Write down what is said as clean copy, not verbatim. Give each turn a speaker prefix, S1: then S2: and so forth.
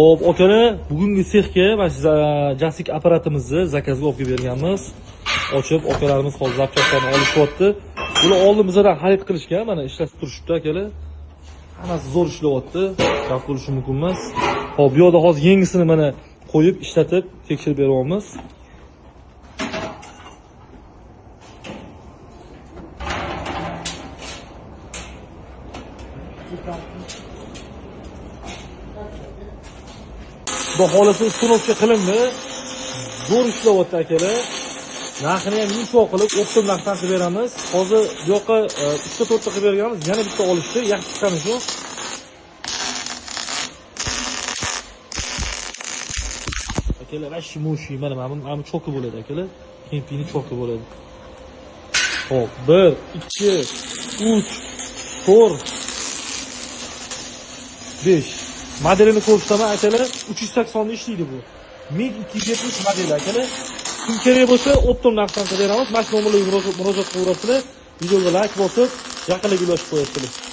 S1: Xo'p, akalar, bugungi sexga mana shu jasik apparatimizni zakazga olib kelib berganmiz. Ochib, akalarimiz hozir zapchastlarni olishyapti. Bular oldin bizdan xarid qilishgan, mana ishlatib turishibdi akalar. Hammasi zo'r ishlayapti, gap bo'lishi mumkin emas. Xo'p, bu yoqda hozir yangisini mana qo'yib, ishlatib, tekshirib beryapmiz. Xudo xolasa uстановка qilindi. Zo'r ishlayapti akalar. Narxini ham yumshoq qilib, o'ptim narxdan qilib beramiz. Hozir bu yoqqa 3 ta 4 ta qilib berganmiz, yana bitta olishdi, yaxshi chiqqani shu. Akalar, vashi mushi, mana mana choki bo'ladi akalar. Kempini choki bo'ladi. Xo'p, 1 2 3 4 5. Modelini ko'rsataman akalar, 380 da ishlaydi bu. 1270 modeli akalar. Kim kerak bo'lsa, o'ptim narxdan qilib beramiz. Mana shu nomerlarga murojaat qilaverasizlar. Videoga like bosib, yaqinlarga ulashib qo'yasizlar.